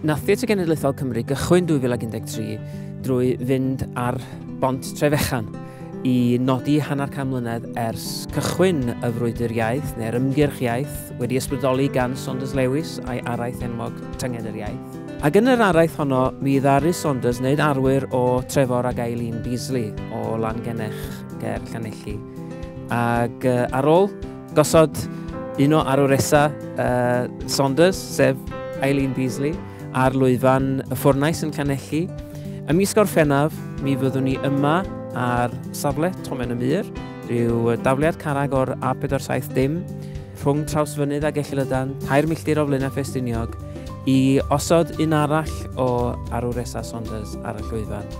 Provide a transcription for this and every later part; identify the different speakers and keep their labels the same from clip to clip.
Speaker 1: Nath Theatr Genedlaethol Cymru gychwyn 2013 drwy fynd ar Bont Trefechan i nodi hanner can mlynedd ers cychwyn y frwydr iaith neu'r ymgyrch iaith wedi ysbrydoli gan Saunders Lewis a'i araith enwog Tynged yr Iaith. Ac yn yr araith honno, mi ddaru Saunders wneud arwyr o Trefor ac Eileen Beasley o Langenech ger Llanelli. Ac ar ôl gosod un o arwresa Saunders, sef Eileen Beasley, ar lwyfan y ffwrnais yn Llanelli, ym mis Gorffennaf, mi fyddwn ni yma ar safle Tomen y Mur, rhyw dafliad carreg o'r A470, rhwng Trawsfynydd a Gellilydan, 3 milltir o Flaenau Ffestiniog, i osod un arall o arwresa Saunders ar y llwyfan.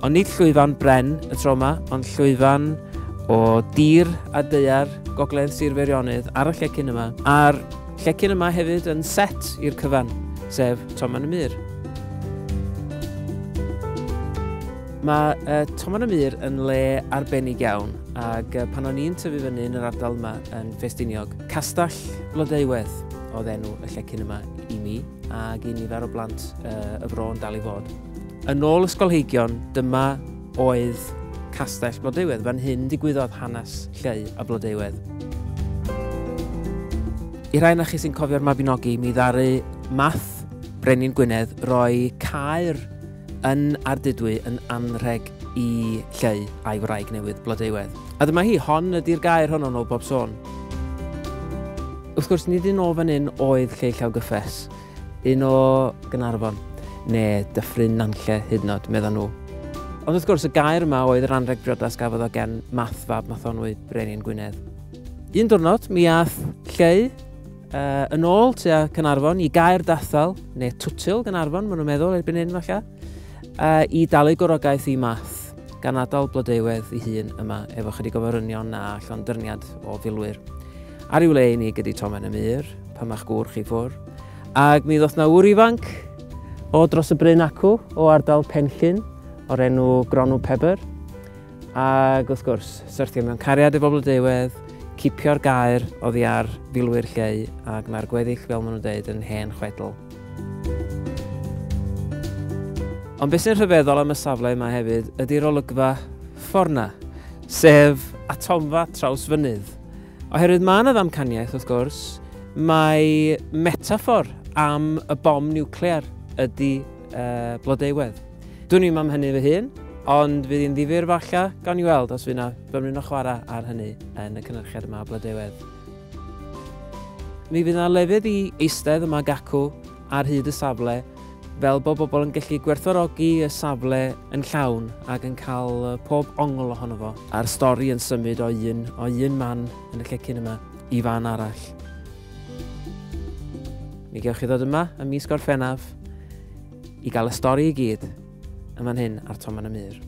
Speaker 1: Ond nid llwyfan bren y tro yma, ond llwyfan o dir a daear gogledd Sir Feirionnydd ar y llecyn yma. A'r llecyn yma hefyd yn set i'r cyfan, sef Tomen y Mur. Mae Tomen y Mur yn le arbennig iawn, ac pan o'n i'n tyfu fyny yn yr ardal yma yn Ffestiniog, Castell Blodeuwedd oedd enw y llecyn yma i mi, ac i nifer o blant y fro yn dal i fod. Yn ôl ysgolheigion, dyma oedd Castell Blodeuwedd. Fan hyn digwyddodd hanes Lleu a Blodeuwedd. I rai na chi sy'n cofio'r Mabinogi, mi ddaru Math Brenin Gwynedd roi caer yn Ardudwy yn anrheg i Lleu a'i wraig newydd Blodeuwedd. A dyma hi, hon ydy'r gaer honno yn ôl bob sôn. Wrth gwrs, nid un o fan hyn oedd Lleu Llaw Gyffes. Un o Gaernarfon, neu Dyffryn Nantlle hyd yn oed, medda nhw. Ond wrth gwrs, y gaer yma oedd yr anrheg briodas gafodd o gen Math fab Mathonwy Brenin Gwynedd. Un diwrnod, mi ath Lleu yn ôl tua Caernarfon i Gaer Dathal, neu Twtil Gaernarfon, maen nhw'n meddwl erbyn hyn falle, i dalu gwrogaeth i Math, gan adael Blodeuwedd ei hun yma efo chydig o forynion a llondyrniad o filwyr. Ar ryw le i ni gyda Tomen y Mur, pan ma'ch gŵr chi ffwr. Ac mi ddoth na ŵr ifanc o dros y bryn acw, o ardal Penllyn, o'r enw Gronw Pebr. Ac wrth gwrs, syrthio mewn cariad efo Blodeuwedd, cipio'r gaer oddi ar filwyr Lleu, ac mae'r gweddill, fel maen nhw'n dweud, yn hen chwedl. Ond beth sy'n rhyfeddol am y safle yma hefyd ydy'r olygfa ffordd 'na, sef atomfa Trawsfynydd. Oherwydd mae yna ddamcaniaeth, wrth gwrs, mae metaffор am y bom niwclear ydy Blodeuwedd. Dwn i'm am hynny fy hun, ond fydd hi'n ddifyr falle, gawn ni weld os fydd yna fymryn o chwarae ar hynny yn y cynhyrchiad yma o Blodeuwedd. Mi fydd yna lefydd i eistedd yma gacw ar hyd y safle, fel bod bobl yn gallu gwerthfawrogi y safle yn llawn ac yn cael pob ongl ohono fo, a'r stori yn symud o un, o un man yn y llecyn yma i fan arall. Mi gewch chi ddod yma ym mis Gorffennaf i gael y stori i gyd yn fan hyn ar Tomen y Mur.